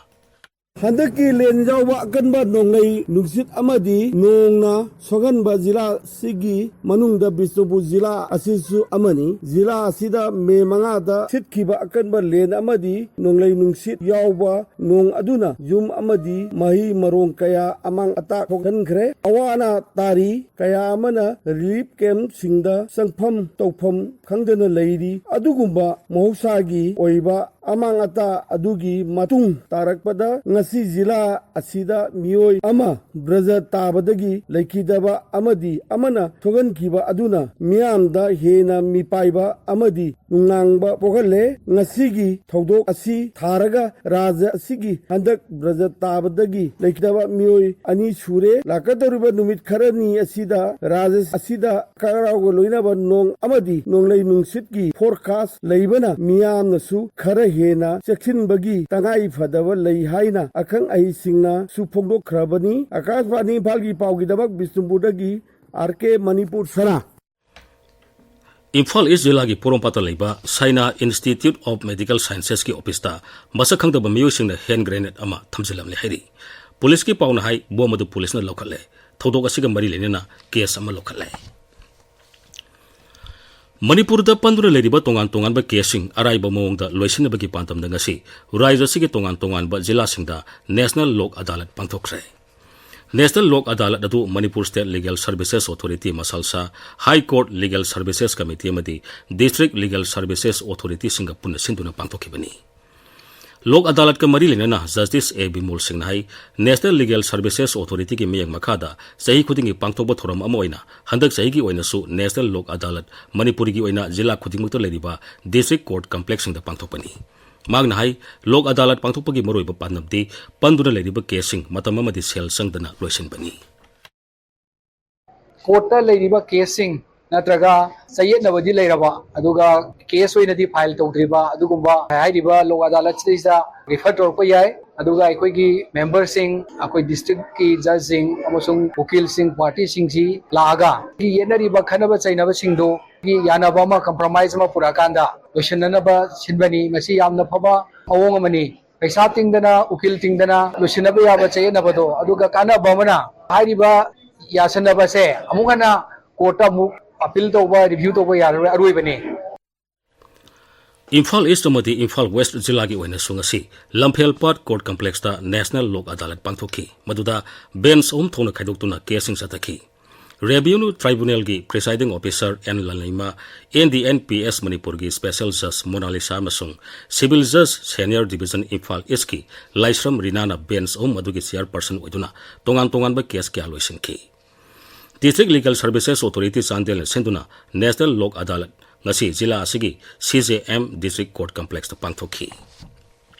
ꯍꯟꯗꯛꯀꯤ ꯂꯦꯟ ꯌꯥꯎꯕ ꯑꯀꯟꯕ ꯅꯣꯡꯂꯩ ꯅꯨꯡꯁꯤꯠ ꯑꯃꯗꯤ ꯅꯣꯡꯅ ꯁꯣꯛꯍꯟꯕ ꯖꯤꯂꯥ ꯑꯁꯤꯒꯤ ꯃꯅꯨꯡꯗ ꯕꯤꯁꯅꯨꯄꯨꯔ ꯖꯤꯂꯥ ꯑꯁꯤꯁꯨ ꯑꯃꯅꯤ꯫ ꯖꯤꯂꯥ ꯑꯁꯤꯗ ꯃꯦ ꯃꯉꯥꯗ ꯁꯤꯠꯈꯤꯕ ꯑꯀꯟꯕ ꯂꯦꯟ ꯑꯃꯗꯤ ꯅꯣꯡꯂꯩ ꯅꯨꯡꯁꯤꯠ ꯌꯥꯎꯕ ꯅꯣꯡ ꯑꯗꯨꯅ ꯌꯨꯝ ꯑꯃꯗꯤ ꯃꯍꯩ ꯃꯔꯣꯡ ꯀꯌꯥ ꯑꯃꯥꯡ ꯑꯇꯥ ꯊꯣꯛꯍꯟꯈ꯭ꯔꯦ꯫ ꯑꯋꯥ ꯑꯅꯥ ꯇꯥꯔꯤ꯫ ꯀꯌꯥ ꯑꯃꯅ ꯔꯤꯂꯤꯐ ꯀꯦꯝꯞꯁꯤꯡꯗ ꯆꯪꯐꯝ ꯇꯧꯐꯝ ꯈꯪꯗꯅ ꯂꯩꯔꯤ꯫ ꯑꯗꯨꯒꯨꯝꯕ ꯃꯍꯧꯁꯥꯒꯤ ꯑꯣꯏꯕ ꯑꯃꯥꯡ ꯑꯇꯥ ꯑꯗꯨꯒꯤ ꯃꯇꯨꯡ ꯇꯥꯔꯛꯄꯗ ꯉꯁꯤ ꯖꯤꯂꯥ ꯑꯁꯤꯗ ꯃꯤꯑꯣꯏ ꯑꯃ ꯕ꯭ꯔꯖ ꯇꯥꯕꯗꯒꯤ ꯂꯩꯈꯤꯗꯕ ꯑꯃꯗꯤ ꯑꯃꯅ ꯁꯣꯛꯍꯟꯈꯤꯕ ꯑꯗꯨꯅ ꯃꯤꯌꯥꯝꯗ ꯍꯦꯟꯅ ꯃꯤꯄꯥꯏꯕ ꯑꯃꯗꯤ ꯅꯨꯡꯅꯥꯡꯕ ꯄꯣꯛꯍꯜꯂꯦ꯫ ꯉꯁꯤꯒꯤ ꯊꯧꯗꯣꯛ ꯑꯁꯤ ꯊꯥꯔꯒ ꯔꯥꯖ꯭ꯌ ꯑꯁꯤꯒꯤ ꯍꯟꯗꯛ ꯕ꯭ꯔꯖ ꯇꯥꯕꯗꯒꯤ ꯂꯩꯈꯤꯗꯕ ꯃꯤꯑꯣꯏ ꯑꯅꯤ ꯁꯨꯔꯦ꯫ ꯂꯥꯛꯀꯗꯧꯔꯤꯕ ꯅꯨꯃꯤꯠ ꯈꯔꯅꯤ ꯑꯁꯤꯗ ꯔꯥꯖ꯭ꯌ ꯑꯁꯤꯗ ꯈꯥꯛ ꯍꯔꯥꯎꯒ ꯂꯣꯏꯅꯕ ꯅꯣꯡ ꯑꯃꯗꯤ ꯅꯣꯡꯂꯩ ꯅꯨꯡꯁꯤꯠꯀꯤ ꯐꯣꯔꯀꯥꯁ ꯂꯩꯕꯅ ꯃꯤꯌꯥꯝꯅꯁꯨ ꯈꯔ ꯍꯦꯟꯅ ꯆꯦꯛꯁꯤꯟꯕꯒꯤ ꯇꯉꯥꯏ ꯐꯗꯕ ꯂꯩ ꯍꯥꯏꯅ ꯑꯈꯪ ꯑꯍꯩꯁꯤꯡꯅꯁꯨ ꯐꯣꯡꯗꯣꯛꯈ꯭ꯔꯕꯅꯤ꯫ ꯑꯥꯀꯥꯁꯕꯥꯅꯤ ꯏꯝꯐꯥꯜꯒꯤ ꯄꯥꯎꯒꯤꯗꯃꯛ ꯕꯤꯁꯅꯨꯄꯨꯔꯗꯒꯤ ꯑꯥꯔ ꯀꯦ ꯃꯅꯤꯄꯨꯔ ꯁꯅꯥ꯫ ꯏꯝꯐꯥꯜ ꯏꯁ ꯖꯤꯂꯥꯒꯤ ꯄꯣꯔꯣꯝꯄꯥꯠꯇ ꯂꯩꯕ ꯁꯥꯏꯅꯥ ꯏꯟꯁꯇꯤꯇ꯭ꯌꯨꯠ ꯑꯣꯐ ꯃꯦꯗꯤꯀꯦꯜ ꯁꯥꯏꯟꯁꯦꯁꯀꯤ ꯑꯣꯐꯤꯁꯇ ꯃꯁꯛ ꯈꯪꯗꯕ ꯃꯤꯑꯣꯏꯁꯤꯡꯅ ꯍꯦꯟ ꯒ꯭ꯔꯦꯅꯦꯗ ꯑꯃ ꯊꯝꯖꯤꯜꯂꯝꯂꯦ ꯍꯥꯏꯔꯤ꯫ ꯄꯨꯂꯤꯁꯀꯤ ꯄꯥꯎꯅ ꯍꯥꯏ, ꯕꯣꯝ ꯑꯗꯨ ꯄꯨꯂꯤꯁꯅ ꯂꯧꯈꯠꯂꯦ꯫ ꯊꯧꯗꯣꯛ ꯑꯁꯤꯒ ꯃꯔꯤ ꯂꯩꯅꯅ ꯀꯦꯁ ꯑꯃ ꯂꯧꯈꯠꯂꯦ꯫ ꯃꯅꯤꯄꯨꯔꯗ ꯄꯟꯗꯨꯅ ꯂꯩꯔꯤꯕ ꯇꯣꯉꯥꯟ ꯇꯣꯉꯥꯟꯕ ꯀꯦꯁꯁꯤꯡ ꯑꯔꯥꯏꯕ ꯃꯑꯣꯡꯗ ꯂꯣꯏꯁꯤꯟꯅꯕꯒꯤ ꯄꯥꯟꯗꯝꯗ ꯉꯁꯤ ꯔꯥꯖ꯭ꯌ ꯑꯁꯤꯒꯤ ꯇꯣꯉꯥꯟ ꯇꯣꯉꯥꯟꯕ ꯖꯤꯂꯥꯁꯤꯡꯗ ꯅꯦꯁꯅꯦꯜ ꯂꯣꯛ ꯑꯗꯥꯂꯠ ꯄꯥꯡꯊꯣꯛꯈ꯭ꯔꯦ꯫ National Lok Adalat ꯑꯗꯨ Manipur State Legal Services Authority, ꯃꯁꯥꯜꯁꯥ, High Court Legal Services Committee ꯑꯃꯗꯤ District Legal Services Authorityꯁꯤꯡꯒ ꯄꯨꯟꯅ ꯁꯤꯟꯗꯨꯅ ꯄꯥꯡꯊꯣꯛꯈꯤꯕꯅꯤ꯫ ꯂꯣꯛ ꯑꯗꯥꯂꯠꯀ ꯃꯔꯤ ꯂꯩꯅꯅ Justice A ꯕꯤꯃꯣꯜ ꯁꯤꯡꯅ ꯍꯥꯏ, National Legal Services Authorityꯒꯤ ꯃꯤꯠꯌꯦꯡ ꯃꯈꯥꯗ ꯆꯍꯤ ꯈꯨꯗꯤꯡꯒꯤ ꯄꯥꯡꯊꯣꯛꯄ ꯊꯧꯔꯝ ꯑꯃ ꯑꯣꯏꯅ ꯍꯟꯗꯛ ꯆꯍꯤꯒꯤ ꯑꯣꯏꯅꯁꯨ National Lok Adalat ꯃꯅꯤꯄꯨꯔꯒꯤ ꯑꯣꯏꯅ ꯖꯤꯂꯥ ꯈꯨꯗꯤꯡꯃꯛꯇ ꯂꯩꯔꯤꯕ District Court Complexꯁꯤꯡꯗ ꯄꯥꯡꯊꯣꯛꯄꯅꯤ꯫ ꯃꯍꯥꯛꯅ ꯍꯥꯏ, ꯂꯣꯛ ꯑꯗꯥꯂꯠ ꯄꯥꯡꯊꯣꯛꯄꯒꯤ ꯃꯔꯨꯑꯣꯏꯕ ꯄꯥꯟꯗꯝꯗꯤ ꯄꯟꯗꯨꯅ ꯂꯩꯔꯤꯕ caseꯁꯤꯡ ꯃꯇꯝ ꯑꯃꯗꯤ ꯁꯦꯜ ꯆꯪꯗꯅ ꯂꯣꯏꯁꯤꯟꯕꯅꯤ꯫ Courtꯇ ꯂꯩꯔꯤꯕ caseꯁꯤꯡ ꯅꯠꯇ꯭ꯔꯒ ꯆꯌꯦꯠꯅꯕꯗꯤ ꯂꯩꯔꯕ, ꯑꯗꯨꯒ case ꯑꯣꯏꯅꯗꯤ file ꯇꯧꯗ꯭ꯔꯤꯕ ꯑꯗꯨꯒꯨꯝꯕ ꯍꯥꯏꯔꯤꯕ ꯂꯣꯛ ꯑꯗꯥꯂꯠꯁꯤꯗꯩꯁꯤꯗ refer ꯇꯧꯔꯛꯄ ꯌꯥꯏ꯫ ꯑꯗꯨꯒ ꯑꯩꯈꯣꯏꯒꯤ memberꯁꯤꯡ, ꯑꯩꯈꯣꯏ districtꯀꯤ judgeꯁꯤꯡ ꯑꯃꯁꯨꯡ ꯎꯀꯤꯜꯁꯤꯡ, partyꯁꯤꯡꯁꯤ ꯂꯥꯛꯑꯒ ꯌꯦꯠꯅꯔꯤꯕ ꯈꯠꯅꯕ ꯆꯩꯅꯕꯁꯤꯡꯗꯨꯒꯤ ꯌꯥꯅꯕ ꯑꯃ, compromise ꯑꯃ ꯄꯨꯔꯛꯑꯀꯥꯟꯗ ꯂꯣꯏꯁꯤꯟꯅꯅꯕ ꯁꯤꯟꯕꯅꯤ꯫ ꯃꯁꯤ ꯌꯥꯝꯅ ꯐꯕ ꯃꯑꯣꯡ ꯑꯃꯅꯤ꯫ ꯄꯩꯁꯥ ꯇꯤꯡꯗꯅ, ꯎꯀꯤꯜ ꯇꯤꯡꯗꯅ ꯂꯣꯏꯁꯤꯟꯅꯕ ꯌꯥꯕ ꯆꯌꯦꯠꯅꯕꯗꯣ, ꯑꯗꯨꯒ ꯀꯥꯟꯅꯕ ꯑꯃꯅ ꯍꯥꯏꯔꯤꯕ ꯌꯥꯁꯤꯟꯅꯕꯁꯦ ꯑꯃꯨꯛ ꯍꯟꯅ courtꯇ ꯑꯃꯨꯛ appeal ꯇꯧꯕ, review ꯇꯧꯕ ꯌꯥꯔꯔꯣꯏ, ꯑꯔꯣꯏꯕꯅꯤ꯫ ꯏꯝꯐꯥꯜ East ꯑꯃꯗꯤ ꯏꯝꯐꯥꯜ West ꯖꯤꯂꯥꯒꯤ ꯑꯣꯏꯅꯁꯨ ꯉꯁꯤ ꯂꯝꯐꯦꯜꯄꯥꯠ Court Complexꯇ National ꯂꯣꯛ ꯑꯗꯥꯂꯠ ꯄꯥꯡꯊꯣꯛꯈꯤ꯫ ꯃꯗꯨꯗ bench ꯑꯍꯨꯝ ꯊꯣꯛꯅ ꯈꯥꯏꯗꯣꯛꯇꯨꯅ caseꯁꯤꯡ ꯆꯠꯊꯈꯤ꯫ Revenue Tribunalꯒꯤ Presiding Officer N Lanleima, N D N P S ꯃꯅꯤꯄꯨꯔꯒꯤ Special Judge ꯃꯣꯅꯥꯂꯤꯁꯥ ꯑꯃꯁꯨꯡ Civil Judge Senior Division Imphal Eastꯀꯤ ꯂꯥꯏꯁ꯭ꯔꯝ ꯔꯤꯅꯥꯅ bench ꯑꯍꯨꯝ ꯑꯗꯨꯒꯤ chairperson ꯑꯣꯏꯗꯨꯅ ꯇꯣꯉꯥꯟ ꯇꯣꯉꯥꯟꯕ case ꯀꯌꯥ ꯂꯣꯏꯁꯤꯟꯈꯤ꯫ District Legal Services Authority ꯆꯥꯟꯗꯦꯜꯅ ꯁꯤꯟꯗꯨꯅ National ꯂꯣꯛ ꯑꯗꯥꯂꯠ ꯉꯁꯤ ꯖꯤꯂꯥ ꯑꯁꯤꯒꯤ C J M District Court Complexꯇ ꯄꯥꯡꯊꯣꯛꯈꯤ꯫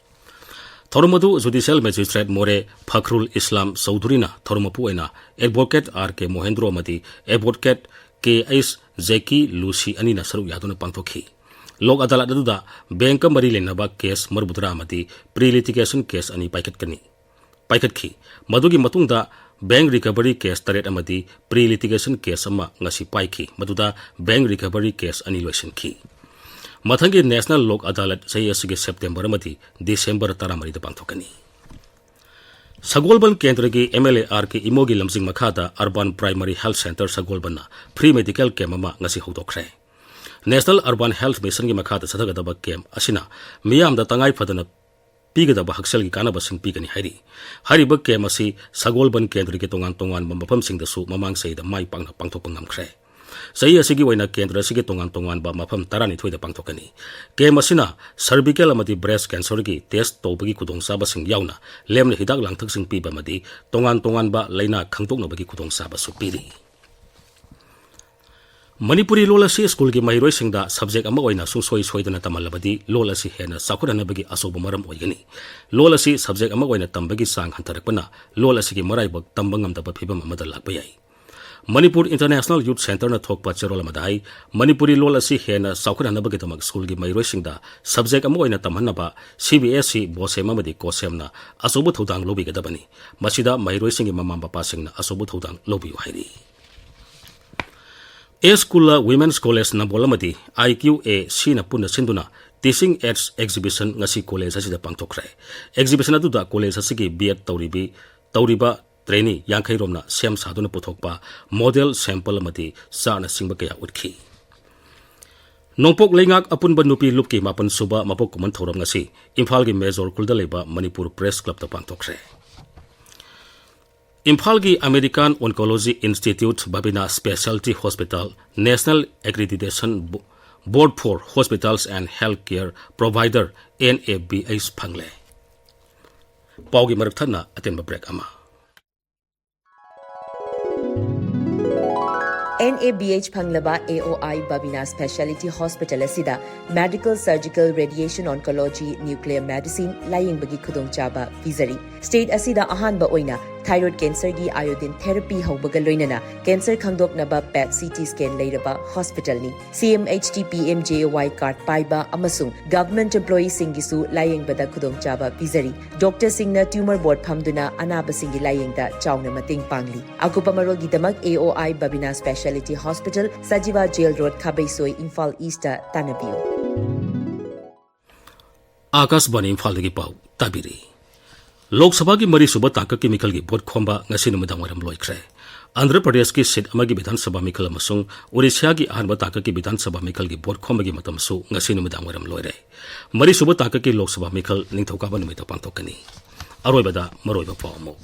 ꯊꯧꯔꯝ ꯑꯗꯨ Judicial Magistrate ꯃꯣꯔꯦ ꯐꯈ꯭ꯔꯨꯜ ꯏꯁꯂꯥꯝ ꯆꯧꯙꯨꯔꯤꯅ ꯊꯧꯔꯝ ꯃꯄꯨ ꯑꯣꯏꯅ Advocate R K ꯃꯣꯍꯦꯟꯗ꯭ꯔꯣ ꯑꯃꯗꯤ Advocate K H ꯖꯦꯀꯤ ꯂꯨꯁꯤ ꯑꯅꯤꯅ ꯁꯔꯨꯛ ꯌꯥꯗꯨꯅ ꯄꯥꯡꯊꯣꯛꯈꯤ꯫ ꯂꯣꯛ ꯑꯗꯥꯂꯠ ꯑꯗꯨꯗ bankꯀ ꯃꯔꯤ ꯂꯩꯅꯕ case ꯃꯔꯤꯐꯨꯇꯔꯥ ꯑꯃꯗꯤ pre litigation case ꯑꯅꯤ ꯄꯥꯏꯈꯠꯀꯅꯤ, ꯄꯥꯏꯈꯠꯈꯤ꯫ ꯃꯗꯨꯒꯤ ꯃꯇꯨꯡꯗ bank recovery case ꯇꯔꯦꯠ ꯑꯃꯗꯤ pre litigation case ꯑꯃ ꯉꯁꯤ ꯄꯥꯏꯈꯤ, ꯃꯗꯨꯗ bank recovery case ꯑꯅꯤ ꯂꯣꯏꯁꯤꯟꯈꯤ꯫ ꯃꯊꯪꯒꯤ National ꯂꯣꯛ ꯑꯗꯥꯂꯠ ꯆꯍꯤ ꯑꯁꯤꯒꯤ September ꯑꯃꯗꯤ December ꯇꯔꯥꯃꯔꯤꯗ ꯄꯥꯡꯊꯣꯛꯀꯅꯤ꯫ ꯁꯒꯣꯜꯕꯟ ꯀꯦꯟꯗ꯭ꯔꯒꯤ M L A R K ꯏꯃꯣꯒꯤ ꯂꯝꯖꯤꯡ ꯃꯈꯥꯗ Urban Primary Health Centre ꯁꯒꯣꯜꯕꯟꯅ free medical camp ꯑꯃ ꯉꯁꯤ ꯍꯧꯗꯣꯛꯈ꯭ꯔꯦ꯫ National Urban Health Missionꯒꯤ ꯃꯈꯥꯗ ꯆꯠꯊꯒꯗꯕ camp ꯑꯁꯤꯅ ꯃꯤꯌꯥꯝꯗ ꯇꯉꯥꯏ ꯐꯗꯅ ꯄꯤꯒꯗꯕ ꯍꯛꯁꯦꯜꯒꯤ ꯀꯥꯟꯅꯕꯁꯤꯡ ꯄꯤꯒꯅꯤ ꯍꯥꯏꯔꯤ꯫ ꯍꯥꯏꯔꯤꯕ ꯀꯦꯝ ꯑꯁꯤ ꯁꯒꯣꯜꯕꯟ ꯀꯦꯟꯗ꯭ꯔꯒꯤ ꯇꯣꯉꯥꯟ ꯇꯣꯉꯥꯟꯕ ꯃꯐꯝꯁꯤꯡꯗꯁꯨ ꯃꯃꯥꯡ ꯆꯍꯤꯗ ꯃꯥꯏ ꯄꯥꯛꯅ ꯄꯥꯡꯊꯣꯛꯄ ꯉꯝꯈ꯭ꯔꯦ꯫ ꯆꯍꯤ ꯑꯁꯤꯒꯤ ꯑꯣꯏꯅ ꯀꯦꯟꯗ꯭ꯔ ꯑꯁꯤꯒꯤ ꯇꯣꯉꯥꯟ ꯇꯣꯉꯥꯟꯕ ꯃꯐꯝ ꯇꯔꯥꯅꯤꯊꯣꯏꯗ ꯄꯥꯡꯊꯣꯛꯀꯅꯤ꯫ ꯀꯦꯝ ꯑꯁꯤꯅ cervical ꯑꯃꯗꯤ breast cancer ꯒꯤ test ꯇꯧꯕꯒꯤ ꯈꯨꯗꯣꯡꯆꯥꯕꯁꯤꯡ ꯌꯥꯎꯅ ꯂꯦꯝꯅ ꯍꯤꯗꯥꯛ ꯂꯥꯡꯊꯛꯁꯤꯡ ꯄꯤꯕ ꯑꯃꯗꯤ ꯇꯣꯉꯥꯟ ꯇꯣꯉꯥꯟꯕ ꯂꯥꯏꯅꯥ ꯈꯪꯗꯣꯛꯅꯕꯒꯤ ꯈꯨꯗꯣꯡꯆꯥꯕꯁꯨ ꯄꯤꯔꯤ꯫ ꯃꯅꯤꯄꯨꯔꯤ ꯂꯣꯜ ꯑꯁꯤ ꯁ꯭ꯀꯨꯜꯒꯤ ꯃꯍꯩꯔꯣꯏꯁꯤꯡꯗ subject ꯑꯃ ꯑꯣꯏꯅ ꯁꯨꯡꯁꯣꯏ ꯁꯣꯏꯗꯅ ꯇꯝꯍꯜꯂꯕꯗꯤ ꯂꯣꯜ ꯑꯁꯤ ꯍꯦꯟꯅ ꯆꯥꯎꯈꯠꯍꯟꯅꯕꯒꯤ ꯑꯆꯧꯕ ꯃꯔꯝ ꯑꯣꯏꯒꯅꯤ꯫ ꯂꯣꯜ ꯑꯁꯤ subject ꯑꯃ ꯑꯣꯏꯅ ꯇꯝꯕꯒꯤ ꯆꯥꯡ ꯍꯟꯊꯔꯛꯄꯅ ꯂꯣꯜ ꯑꯁꯤꯒꯤ ꯃꯔꯥꯏꯕꯛ ꯇꯝꯕ ꯉꯝꯗꯕ ꯐꯤꯚꯝ ꯑꯃꯗ ꯂꯥꯛꯄ ꯌꯥꯏ꯫ ꯃꯅꯤꯄꯨꯔ International Youth Centre ꯅ ꯊꯣꯛꯄ ꯆꯦꯔꯣꯜ ꯑꯃꯗ ꯍꯥꯏ, ꯃꯅꯤꯄꯨꯔꯤ ꯂꯣꯜ ꯑꯁꯤ ꯍꯦꯟꯅ ꯆꯥꯎꯈꯠꯍꯟꯅꯕꯒꯤꯗꯃꯛ ꯁ꯭ꯀꯨꯜꯒꯤ ꯃꯍꯩꯔꯣꯏꯁꯤꯡꯗ subject ꯑꯃ ꯑꯣꯏꯅ ꯇꯝꯍꯟꯅꯕ C B S E, BOSEM ꯑꯃꯗꯤ COSEM ꯅ ꯑꯆꯧꯕ ꯊꯧꯗꯥꯡ ꯂꯧꯕꯤꯒꯗꯕꯅꯤ꯫ ꯃꯁꯤꯗ ꯃꯍꯩꯔꯣꯏꯁꯤꯡꯒꯤ ꯃꯃꯥ ꯃꯄꯥꯁꯤꯡꯅ ꯑꯆꯧꯕ ꯊꯧꯗꯥꯡ ꯂꯧꯕꯤꯌꯨ ꯍꯥꯏꯔꯤ꯫ ꯑꯦꯁ ꯀꯨꯂꯥ Women's College ꯅꯝꯕꯣꯜ ꯑꯃꯗꯤ I Q A C ꯅ ꯄꯨꯟꯅ ꯁꯤꯟꯗꯨꯅ Teaching Aids Exhibition ꯉꯁꯤ ꯀꯣꯂꯦꯖ ꯑꯁꯤꯗ ꯄꯥꯡꯊꯣꯛꯈ꯭ꯔꯦ꯫ Exhibition ꯑꯗꯨꯗ ꯀꯣꯂꯦꯖ ꯑꯁꯤꯒꯤ B Ed ꯇꯧꯔꯤꯕꯤ, ꯇꯧꯔꯤꯕ trainee ꯌꯥꯡꯈꯩ ꯔꯣꯝꯅ ꯁꯦꯝ ꯁꯥꯗꯨꯅ ꯄꯨꯊꯣꯛꯄ model, sample ꯑꯃꯗꯤ ꯆꯥꯔꯠꯅꯆꯤꯡꯕ ꯀꯌꯥ ꯎꯠꯈꯤ꯫ ꯅꯣꯡꯄꯣꯛ ꯂꯩꯉꯥꯛ ꯑꯄꯨꯟꯕ ꯅꯨꯄꯤ ꯂꯨꯞꯀꯤ ꯃꯥꯄꯟ ꯁꯨꯕ ꯃꯄꯣꯛ ꯀꯨꯝꯍꯟ ꯊꯧꯔꯝ ꯉꯁꯤ ꯏꯝꯐꯥꯜꯒꯤ ꯃꯦꯖꯣꯔ ꯈꯨꯜꯗ ꯂꯩꯕ ꯃꯅꯤꯄꯨꯔ Press Club ꯇ ꯄꯥꯡꯊꯣꯛꯈ꯭ꯔꯦ꯫ ꯏꯝꯐꯥꯜꯒꯤ American Oncology Institute Babina Specialty Hospital National Accreditation Bo-, Board for Hospitals and Healthcare Provider, N A B H ꯐꯪꯂꯦ꯫ ꯄꯥꯎꯒꯤ ꯃꯔꯛ ꯊꯠꯅ ꯑꯇꯦꯟꯕ break ꯑꯃ꯫ N A B H ꯐꯪꯂꯕ A O I Babina Specialty Hospital ꯑꯁꯤꯗ Medical, Surgical, Radiation Oncology, Nuclear Medicine ꯂꯥꯌꯦꯡꯕꯒꯤ ꯈꯨꯗꯣꯡꯆꯥꯕ ꯄꯤꯖꯔꯤ꯫ State ꯑꯁꯤꯗ ꯑꯍꯥꯟꯕ ꯑꯣꯏꯅ thyroid cancer ꯒꯤ iodine therapy ꯍꯧꯕꯒ ꯂꯣꯏꯅꯅ cancer ꯈꯪꯗꯣꯛꯅꯕ PET C T scan ꯂꯩꯔꯕ hospital ꯅꯤ꯫ C M H T P M J A Y card ꯄꯥꯏꯕ ꯑꯃꯁꯨꯡ government employee ꯁꯤꯡꯒꯤꯁꯨ ꯂꯥꯌꯦꯡꯕꯗ ꯈꯨꯗꯣꯡꯆꯥꯕ ꯄꯤꯖꯔꯤ꯫ Doctor ꯁꯤꯡꯅ tumor board ꯐꯝꯗꯨꯅ ꯑꯅꯥꯕꯁꯤꯡꯒꯤ ꯂꯥꯌꯦꯡꯗ ꯆꯥꯎꯅ ꯃꯇꯦꯡ ꯄꯥꯡꯂꯤ꯫ ꯑꯀꯨꯞꯄ ꯃꯔꯣꯜꯒꯤꯗꯃꯛ A O I Babina Specialty Hospital, Sajiwa Jail Road, ꯈꯥꯕꯩꯁꯣꯏ, Imphal East ꯇ ꯇꯥꯟꯅꯕꯤꯌꯨ꯫ ꯑꯥꯀꯥꯁꯕꯥꯅꯤ ꯏꯝꯐꯥꯜꯗꯒꯤ ꯄꯥꯎ ꯇꯥꯕꯤꯔꯤ꯫ ꯂꯣꯛ ꯁꯚꯥꯒꯤ ꯃꯔꯤꯁꯨꯕ ꯇꯥꯡꯀꯛꯀꯤ ꯃꯤꯈꯜꯒꯤ ꯚꯣꯠ ꯈꯣꯝꯕ ꯉꯁꯤ ꯅꯨꯃꯤꯗꯥꯡ ꯋꯥꯏꯔꯝ ꯂꯣꯏꯈ꯭ꯔꯦ꯫ ꯑꯟꯙ꯭ꯔ ꯄ꯭ꯔꯗꯦꯁꯀꯤ ꯁꯤꯠ ꯑꯃꯒꯤ ꯕꯤꯙꯥꯟ ꯁꯚꯥ ꯃꯤꯈꯜ ꯑꯃꯁꯨꯡ ꯑꯣꯔꯤꯁꯤꯌꯥꯒꯤ ꯑꯍꯥꯟꯕ ꯇꯥꯡꯀꯛꯀꯤ ꯕꯤꯙꯥꯟ ꯁꯚꯥ ꯃꯤꯈꯜꯒꯤ ꯚꯣꯠ ꯈꯣꯝꯕꯒꯤ ꯃꯇꯝꯁꯨ ꯉꯁꯤ ꯅꯨꯃꯤꯗꯥꯡ ꯋꯥꯏꯔꯝ ꯂꯣꯏꯔꯦ꯫ ꯃꯔꯤꯁꯨꯕ ꯇꯥꯡꯀꯛꯀꯤ ꯂꯣꯛ ꯁꯚꯥ ꯃꯤꯈꯜ ꯅꯤꯡꯊꯧꯀꯥꯕ ꯅꯨꯃꯤꯠꯇ ꯄꯥꯡꯊꯣꯛꯀꯅꯤ꯫ ꯑꯔꯣꯏꯕꯗ ꯃꯔꯨꯑꯣꯏꯕ ꯄꯥꯎ ꯑꯃꯨꯛ꯫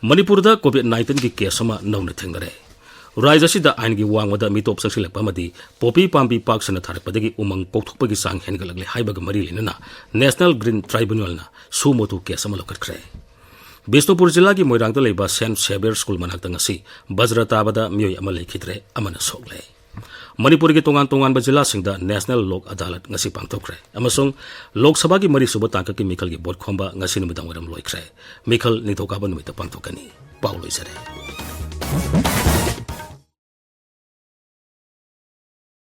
ꯃꯅꯤꯄꯨꯔꯗ ꯀꯣꯚꯤꯗ ꯅꯥꯏꯟꯇꯤꯟꯒꯤ ꯀꯦꯁ ꯑꯃ ꯅꯧꯅ ꯊꯦꯡꯅꯔꯦ꯫ ꯔꯥꯖ꯭ꯌ ꯑꯁꯤꯗ ꯑꯥꯏꯟꯒꯤ ꯋꯥꯡꯃꯗ ꯃꯤꯇꯣꯞ ꯆꯪꯁꯤꯜꯂꯛꯄ ꯑꯃꯗꯤ ꯄꯣꯄꯤ ꯄꯥꯝꯕꯤ ꯄꯥꯛ ꯁꯟꯅ ꯊꯥꯔꯛꯄꯗꯒꯤ ꯎꯃꯪ ꯀꯣꯛꯊꯣꯛꯄꯒꯤ ꯆꯥꯡ ꯍꯦꯟꯒꯠꯂꯛꯂꯦ ꯍꯥꯏꯕꯒ ꯃꯔꯤ ꯂꯩꯅꯅ National Green Tribunalꯅ suo motu ꯀꯦꯁ ꯑꯃ ꯂꯧꯈꯠꯈ꯭ꯔꯦ꯫ ꯕꯤꯁꯅꯨꯄꯨꯔ ꯖꯤꯂꯥꯒꯤ ꯃꯣꯏꯔꯥꯡꯗ ꯂꯩꯕ ꯁꯦꯟꯠ ꯁꯦꯚꯤꯌꯔ ꯁ꯭ꯀꯨꯜ ꯃꯅꯥꯛꯇ ꯉꯁꯤ ꯕꯖ꯭ꯔ ꯇꯥꯕꯗ ꯃꯤꯑꯣꯏ ꯑꯃ ꯂꯩꯈꯤꯗ꯭ꯔꯦ, ꯑꯃꯅ ꯁꯣꯛꯂꯦ꯫ ꯃꯅꯤꯄꯨꯔꯒꯤ ꯇꯣꯉꯥꯟ ꯇꯣꯉꯥꯟꯕ ꯖꯤꯂꯥꯁꯤꯡꯗ ꯅꯦꯁꯅꯦꯜ ꯂꯣꯛ ꯑꯗꯥꯂꯠ ꯉꯁꯤ ꯄꯥꯡꯊꯣꯛꯈ꯭ꯔꯦ ꯑꯃꯁꯨꯡ ꯂꯣꯛ ꯁꯚꯥꯒꯤ ꯃꯔꯤꯁꯨꯕ ꯇꯥꯡꯀꯛꯀꯤ ꯃꯤꯈꯜꯒꯤ ꯚꯣꯠ ꯈꯣꯝꯕ ꯉꯁꯤ ꯅꯨꯃꯤꯗꯥꯡ ꯋꯥꯏꯔꯝ ꯂꯣꯏꯈ꯭ꯔꯦ꯫ ꯃꯤꯈꯜ ꯅꯤꯡꯊꯧꯀꯥꯕ ꯅꯨꯃꯤꯠꯇ ꯄꯥꯡꯊꯣꯛꯀꯅꯤ꯫ ꯄꯥꯎ ꯂꯣꯏꯖꯔꯦ꯫